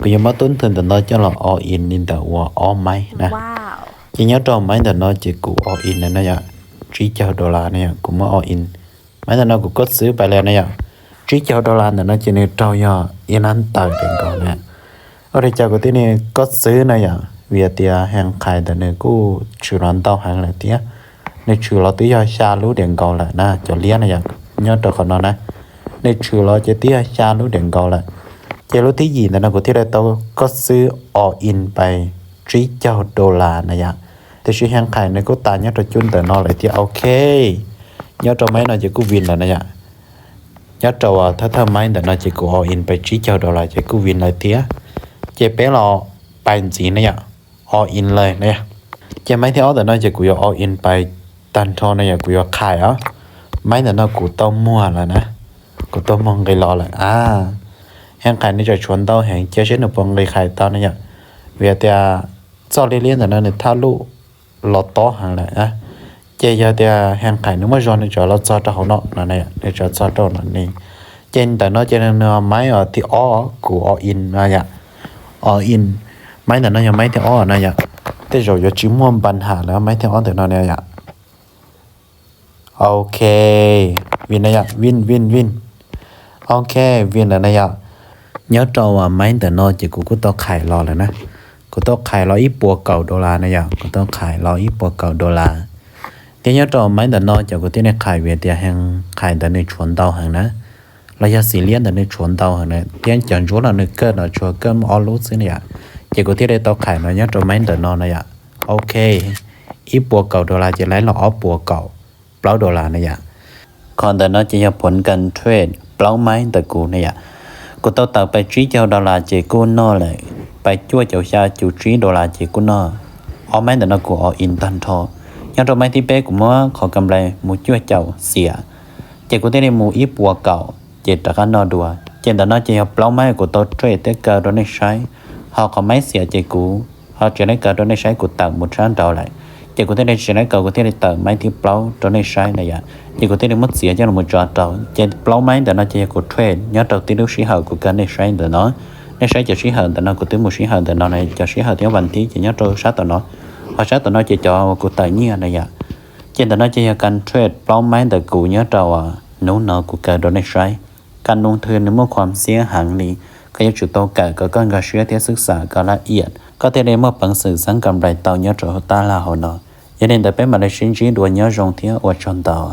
Kuv yuav muab tub ntawm no coj los all in li ntawm uas ob maiv na. Ces nyob rau maiv ntawm no ces kuv all in na yom, tsib caug dollar na yom, kuv muab all in. Maiv ntawm no kuv koj xwb pais li na yom. Tsib caug dollar ntawm no ces nws raug yog ib lab tawm deev nkaus na. Ua li cas kuv thiaj li koj xwb na yom, vim tias Henqhais ntawm nws kuj tshwm los ntau heev lawm thiab. Nws tshwm los twb yog xya lub deev nkaus lawm na, cov liab na yom, nyob rau qhov no na. Nws tshwm los ces twb yog xya lub deev nkaus lawm. Ces lub thib yim ntawm no kuv thiaj li tau koj xwb all in pais tsib caug dollar na yom. Tiam sis Henqhais nws kuj tas nyob rau cub ntawm no lawm thiab. Ok, nyob rau maiv no ces kuj win lawm na yom. Nyob rau thawj thawj maiv ntawm no ces kuv all in pais tsib caug dollar ces kuj win lawm thiab. Ces peb los pais ntxiv na yom, all in lawm na yom. Ces maiv thib ob ntawm no ces kuv yuav all in pais tag nrho na yom, kuv yuav qhais os. Maiv ntawm no kuv tau muag lawm na, kuv tau muag nqis los lawm a. Henqhais nws tseem tshuav ntau heev, cia seb nws puas nqis qhais tau na yom. Vim tias txoj liab liab ntawm no nws thaj luj los tob heev lawm. Ces yog tias Henqhais nws muaj zog nws tseem los txog rau hauv no no, nws tseem txog rau no ne. Ces ntawm no ces nws maiv thib ob kuv all in na yom. All in, maiv ntawm no yog maiv thib ob na yom. Tej zaum yuav tsis muaj npa nham lawm maiv thib ob ntawm no na yom. Ok, win na yom, win win win. Ok, win lawm na yom. Nyob rau maiv ntawm no ces kuv kuj tau qhais los lawm na. Kuv tau qhais los ib puas kaum dollar na yom, kuv tau qhais los ib puas kaum dollar. Thiab nyob rau maiv ntawm no ces kuv thiaj li qhais vim tias Henqhais ntawd nws tshuav ntau heev na, los yog xim liab ntawd nws tshuav ntau heev na, thiab cov ntsuab no nws kawg no tshuav kawg ob lub xwb na yom. Ces kuv thiaj li tau qhais no nyob rau maiv ntawm no na yom. Ok, ib puas kaum dollar ces laib los ob puas kaum plaub dollar na yom. Qhov ntawm no ces yog phuam kas trade plaub maiv ntawm kuv na yom. Kuv tau tawm pais tsib caug dollar ces kuj noj lawm, pais cuaj caum xya cuv tsib dollar ces kuj noj. Ob maiv ntawm no kuv all in tag nrho. Nyob rau maiv thib peb kuv muab qhov kam nplais mus cuaj caum xiam, ces kuv thiaj li mus ib puas kaum ces rov qab noj dua. Ces ntawm no ces yog plaub maiv kuv tau trade thiab kaw rau nej saib. Ho qhov maiv xiam ces kuv ho tsis laib kaw rau nej saib, kuv tawm mus tshab nraud lawm. Ces kuv thiaj li tsis laib kaw, kuv thiaj li tawm maiv thib plaub rau nej saib na yom. Ces kuv thiaj li muab txiav coj los tso rau. Ces plaub maiv ntawm no ces yog kuv trade nyob rau tib lub sij hawm kuv kaw nej saib ntawm no. Nej saib cov sij hawm ntawm no kuv twb mus sij hawm ntawm no na, cov sij hawm thiab vas thib ces nyob rau sab tom no. Ho sab tom no ces cov uas kuv tawm nyiaj na yom. Ces ntawm no ces yog kas trade plaub maiv ntawm kuv nyob rau hnub no kuv kaw rau nej saib. Kas num thw nws muaj khuam xiab heev li, koj yuav tsum tau kawm kom koj nkag siab thiab xwb xam kom laj iam koj thiaj li muaj peev xwm xeeb kam nplais tau nyob rau hauv tab laj hauv no. Yog li ntawd peb mam li sib ntsib dua, nyob zoo thiab ua tsaug ntau.